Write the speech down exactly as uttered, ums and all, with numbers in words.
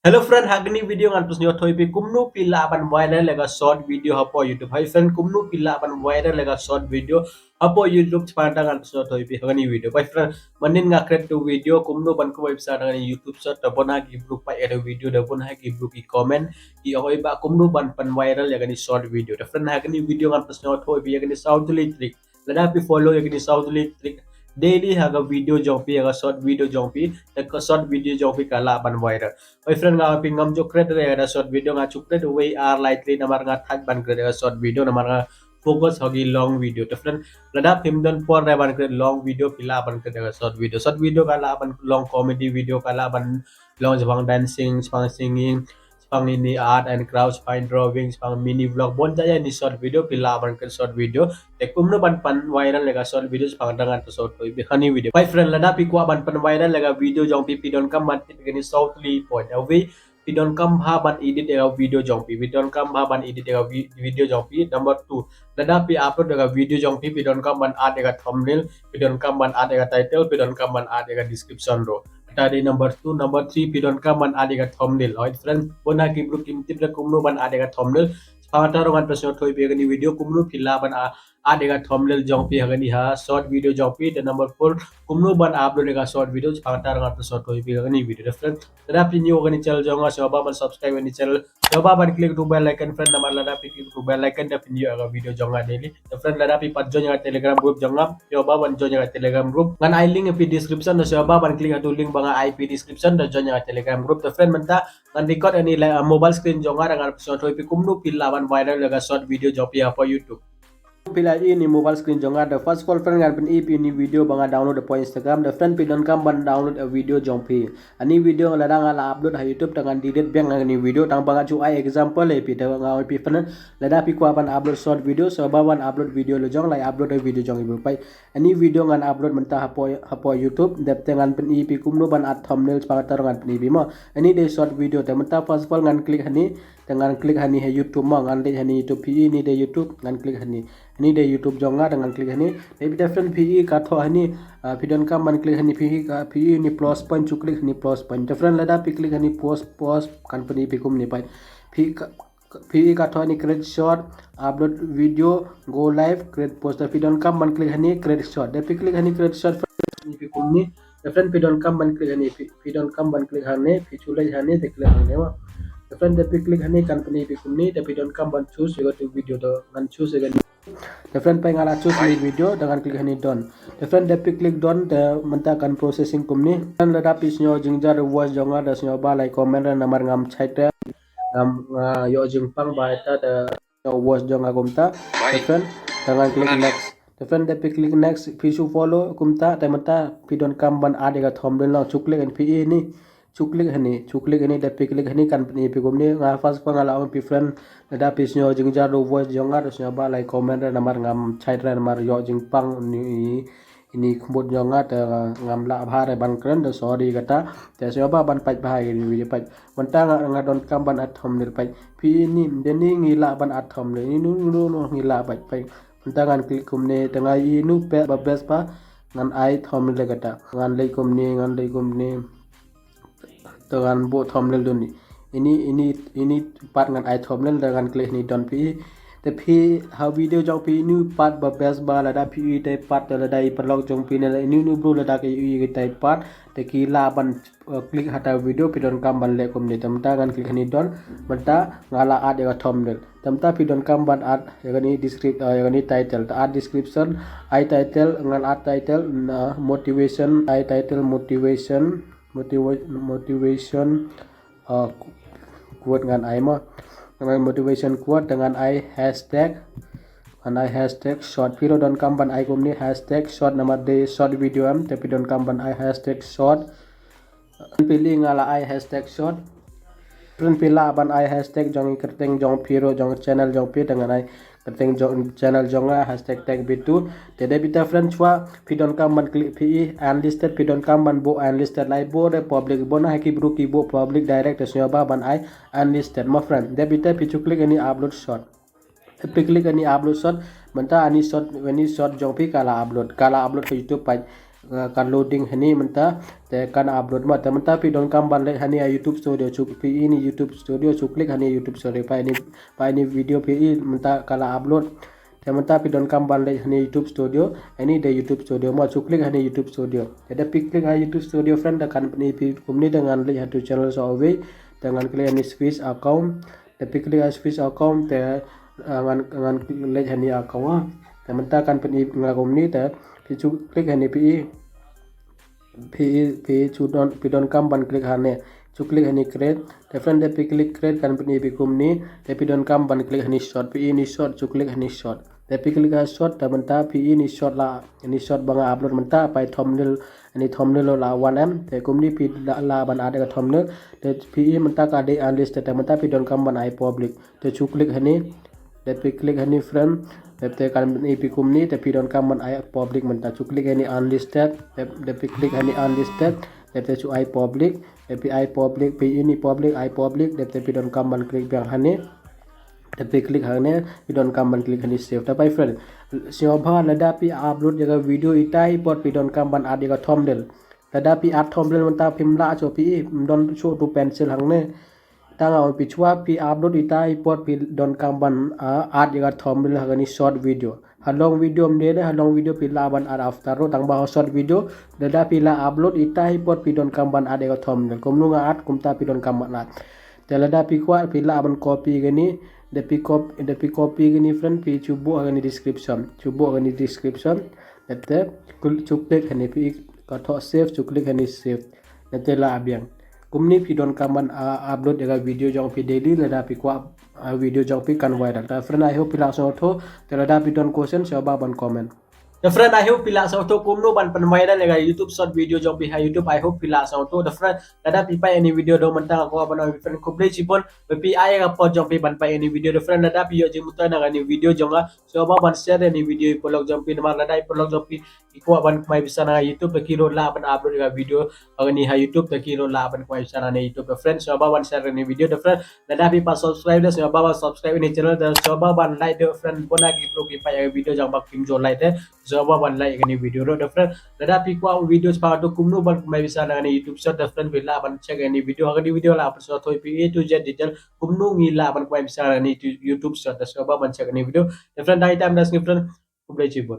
Hello friend, ha kani video ngan pynsngew thoi phi kumno phi lah ban viral ïa ka short video hapoh YouTube. Hi friend, kumno phi lah ban viral ïa ka short video hapoh YouTube, chpang ta ngan pynsngew thoi phi ha kani video. Hi friend, mynnin nga create tu video kumno ban kawei pisa da kani YouTube short, da bun ha ki bru peit ïa ka video, da bun ha ki bru ki comment, ki ong oi ba kumno ban pyn viral ïa kani short video. Da friend, ha kani video ngan pynsngew thoi phi ïa kani saw tylli trick. Lada phi follow ïa kini saw tylli trick daily ha ka video jong phi, ha ka short video jong phi, da ka short video jong phi ka lah ban viral. Hi friend, nga phi ngam ju create re ïa ka short video, nga ju create wei ar lai tylli namar nga thait ban create ïa ka short video, namar nga focus ha ki long video. Te friend, lada phim don por re ban create long video, phi lah ban create ïa ka short video. Short video ka lah ban long comedy video, ka lah ban long shaphang dancing, shaphang singing, shaphang ini art and craft, shaphang drawing, shaphang mini vlog, bun jait jait ini short video, phi lah ban create short video. Te kumno ban pyn viral ïa ka short video, shaphang ta ngan pynsngew thoi phi ha kani video. Hi friend, lada phi kwah ban pyn viral ïa ka video jong phi, phi donkam ban tip ïa kini saw tylli point. Ïa uwei, phi donkam bha ban edit ïa ka video jong phi, phi donkam bha ban edit ïa ka vi-, video jong phi. Number two, lada phi upload ïa ka video jong phi, phi donkam ban add ïa ka thumbnail, phi donkam ban add ïa ka title, phi donkam ban add ïa ka description ruh. Kata dei number two. Number three, phi donkam ban add ïa ka thumbnail. Alright friend, bun ha ki bru kim tip re kumno ban add ïa ka thumbnail. Chpang ta ruh ngan pynsngew thoi phi ha kani video kumno phi lah ban a-, add ïa ka thumbnail jong phi ha kani ha short video jong phi. Te number four, kumno ban upload ïa ka short video, chpang ta ruh ngan pynsngew thoi phi ha kani video. Te friend, lada phi new ha kani channel jong nga, sngewbha ban subscribe ïa kani channel, sngewbha ban click tu bell icon friend, namar lada phi click tu bell icon da phin ïoh ïa ka video jong nga daily. Te friend, lada phi pat join ïa ka Telegram group jong nga, sngewbha ban join ïa ka Telegram group. Ngan ai link ha phi description, da sngewbha ban click ha tu link ba nga ai phi description da join ïa ka Telegram group. Te friend, mynta ngan record ïa ini la, uh, mobile screen jong nga, da ngan pynsngew thoi phi kumno phi lah ban viral ïa ka short video jong phi hapoh YouTube. Phi la ïohi ini mobile screen jong nga, da first of all friend, ngan pyni phi ini video ba nga download hapoh Instagram. Da friend, phi donkam ban download ïa video jong phi. Ini video lada nga la upload ha YouTube, te ngan delete biang ïa ini video, tang ba nga ju ai example ïa phi. Te nga ong ïa phi friend, lada phi kwah ban upload short video, sngewbha ban upload video la jong, la upload ïa video jong phi. Peit, ini video ngan upload mynta hapoh, hapoh YouTube. Dep te ngan pyni phi kumno ban add thumbnail, chpang ta ruh ngan pyni phi mo. Ini dei short video. Te mynta first of all ngan click ha ini, te ngan click ha ini ha YouTube mo, ngan leit ha ini YouTube. Phi ïohi ini dei YouTube, ngan click ha ini. Ini dei YouTube jong nga, te ngan click ha ini. Te bit friend, phi ïohi ka thoh ha ini, ah, phi donkam ban click ha ini, phi ïohi ka, phi ïohi ini plus point, ju click ha ini plus point. Te friend, lada phi click ha ini plus, plus, kan pyni phi kumne. Peit, phi ka, phi ïohi ka thoh ha ini create short, upload video, go live, create post. Te phi donkam ban click ha ini create short. Te phi click ha ini create short, friend, phi kumne. Te friend, phi donkam ban click ha ini, phi, phi donkam ban click ha ini, phi ju leit ha ini, te click ha ini mo. Te friend, te phi click ha ini kan pyni phi kumne, te phi donkam ban choose ïa ka tu video, te ngan choose ïa ka ini. Te friend, peit nga la choose ini video, te ngan click ha ini done. Te friend, te phi click done, te mynta kan processing kumne. Te lada phi sngew jingjar ïa ka voice jong nga, te sngewbha like comment re namar ngam shait re. Ngam, nga ïoh jingpang ba ita te ïoh voice jong nga kumta. Te friend, te ngan click next. Te friend, te phi click next, phi ju follow kumta, te mynta phi donkam ban add ïa ka thumbnail noh, ju click ha ini, phi ïohi ini. Ju click ha ini, ju click ha ini, te phi click ha ini kan pyni phi kumne. Nga first of all nga la ong ïa phi friend, lada phi sngew jingjar ïa ka voice jong nga, te sngewbha like comment re namar ngam shait re namar ïoh jingpang ini, ini khmut jong nga, te ngam lah bha re ban kren, te sorry kata. Te sngewbha ban peit bha ïa ini video. Peit, mynta nga, nga donkam ban add thumbnail. Peit, phi ïohi ini, dei ini ngi lah ban add thumbnail. Ini nu, nu, nu ngi lah, peit, peit. Mynta ngan click kumne, te nga ïohi inu peit ba best ba ngan ai thumbnail kata. Ngan leit kumne, ngan leit kumne. Te ngan buh thumbnail duni. Ini, ini, ini part ngan ai thumbnail, te ngan click ha ini done phi. Te phi ha video jong phi inu part ba best ba, lada phi ïohi ita i part, te lada i paralok jong phi ne inu inu bru lada ki ïohi ita i part, te ki lah ban, uh, click ha ita i video, phi donkam ban leh kumne. Te mynta ngan click ha ini done. Mynta nga la add ïa ka thumbnail. Te mynta phi donkam ban add ïa kani descrip-, uh, ïa kani title. Te add description, ai title, ngan add title, na motivation, ai title motivation, motiva-, motivation, uh, qu-, quote ngan ai mo. Ngan motivation quote, te ngan ai hashtag, ngan ai hashtag short. Phi ruh donkam ban ai kumne hashtag short namar dei short video em, te phi donkam ban ai hashtag short. Phi ïohi nga la ai hashtag short. Friend, phi lah ban ai hashtag jong i kyrteng jong phi ruh, jong channel jong phi, te ngan ai kyrteng jong channel jong nga, hashtag tech B two. Te dep ita friend, shuwa phi donkam ban click, phi ïohi unlisted, phi donkam ban buh unlisted, la i buh re public. Bun ha ki bru ki buh public direct, te sngewbha ban ai unlisted mo friend. Dep ita phi ju click ha ini upload short. Phi click ha ini upload short, mynta ini short, ini short jong phi ka la upload, ka la upload ha YouTube page. uh, kan loading hani mynta, te kan upload ma. Te mynta phi donkam ban leit hani ha YouTube Studio, shu phi i ni YouTube Studio, shu click hani YouTube Studio, phi i ni, phi i ni video phi i mynta ka la upload. Te mynta phi donkam ban leit hani YouTube Studio, ani da YouTube Studio ma, shu click hani YouTube Studio. Te da phi click ha YouTube Studio friend, da kan pyni phi kumni, da ngan leit ha tu channel sa ove, da ngan click hani switch account. Da phi click ha switch account, te uh, ngan ngan leit hani account. Te mynta kan pyni nga kumni, te phi shu click hani phi i phi phi shu don phi donkam ban click hani, shu click hani create. Te friend da phi click create kan pyni phi kumni, te phi donkam ban click hani short, phi i ni short, shu click hani short. Te phi click ha short, te mynta phi i ni short la, ni short ba nga upload mynta, phi i thumbnail, ni thumbnail la wan em, te kumni phi la, la ban add ka thumbnail. Te phi i mynta ka dei unlisted, te mynta phi donkam ban ai public. Te shu click hani, da phi click hani friend, da te kan pyni phi kumni, te phi donkam ban ai public mynta, shu click hani unlisted, da phi click hani unlisted, da te shu ai public, da phi ai public, phi i ni public, ai public, da te phi donkam ban click biang hani, da phi click hani, phi donkam ban click hani save. Te bye friend, sngewbha lada phi upload ïa ka video, itai i por phi donkam ban add ïa ka thumbnail. Lada phi add thumbnail mynta phim lah shuh, phi i don shuh tu pencil hangne. Tang ong phi, shuwa phi upload itai i por phi donkam ban uh, add ïa ka thumbnail ha kani short video. Ha long video ym dei, ha long video phi lah ban add after ruh, tang ba ha short video lada phi la upload itai i por phi donkam ban add ïa ka thumbnail. Kumno nga add, kumta phi donkam ban add. Te lada phi kwah phi lah ban copy kani, da phi copy, da phi copy kani friend, phi shu buh ha kani description, shu buh ha kani description. Da te shu click hani phi ka thoh save, shu click hani save. Da te la biang. Kumni phi donkam ban uh, upload ïa ka video jong phi daily, lada phi kwah uh, video jong phi kan viral. Te friend, I hope phi la sngewthuh. Te lada phi don question, sngewbha ban comment. Te friend, I hope phi la sngewthuh kumno ban pynviral ïa ka YouTube short video jong phi ha YouTube. I hope phi la sngewthuh. Te friend, lada phi peit ïa kani video haduh mynta, nga kwah ban ong ïa phi friend, khublei shibun ba phi ai ïa ka por jong phi ban peit ïa kani video. Te friend, lada phi ïoh jingmyntoi na kani video jong nga, sngewbha ban share ïa kani video ïa ki paralok jong phi, namar lada ki paralok jong phi ki kwah ban kamai pisa na YouTube, te ki ruh lah ban upload ïa ka video ha kani ha YouTube, te ki ruh lah ban kamai pisa na YouTube. Te friend, sngewbha ban share ïa kani video. Te friend, lada phi pat subscribe de, sngewbha ban subscribe ïa kani channel, te sngewbha ban like de friend, bun na ki briew ki peit ïa ka video jong ba kim ju like de, sngewbha ban like ïa kani video ruh. Te friend, lada phi kwah video shaphang kumno ban kamai pisa na kani YouTube short, te friend phi lah ban check ïa kani video, ha kani video lah ban sngewthuh ïa phi A to Z detail kumno ngi lah ban kamai pisa na kani YouTube short, te sngewbha ban check ïa kani video. Te friend, dei tam da sngi friend, khublei shibun.